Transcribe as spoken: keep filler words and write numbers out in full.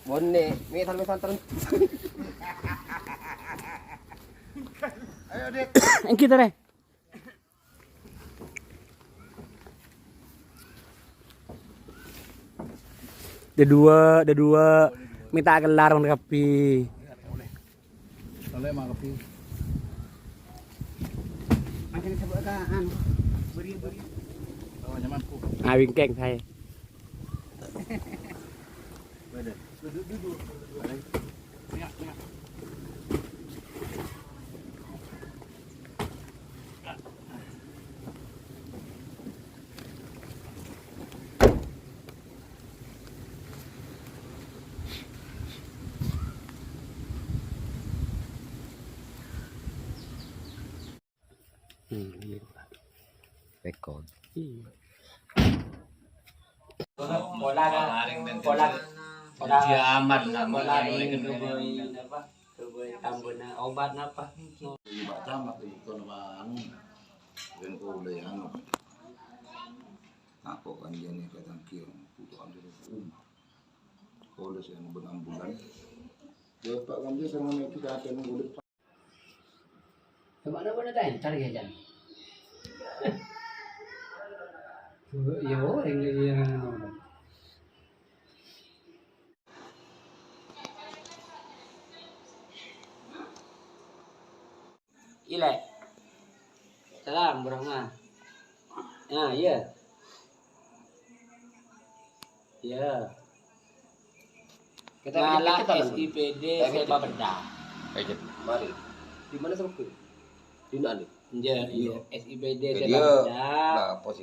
Bonne, mesan-mesan terus. Ayo, Dik. Engghi, Tore. Dâ duwâ', dâ duwâ'. Mènta kellar mon kabbhi. Kalau emang lebih. Macam coba ke anu, beri-beri. Oh, nyaman, Bu. Ah, wingkeng sae. Duduk, duduk. Tengah, tengah. Hmm, iya. Record. Iya. Pola, pola, pola, pola ring kebun apa? Kebun tambun obat apa? Iya, Pak Camat itu nama anu. Yang oleh anu. Apa kan dia nih kadang kiong butuh ambil um. Kalau saya mau benam bulan. Ya Pak kan dia sama nih kita ada nunggu. Coba napa nata entar ya, Jan? Yo, yang yang Ile. Salam, Bro Rahman. Nah, iya. Iya. Kita ngala S I P D Seba Bedah. Mari. Di mana sama gue? Di mana? Iya, iya. S I P D Seba Bedah. Nah, positif.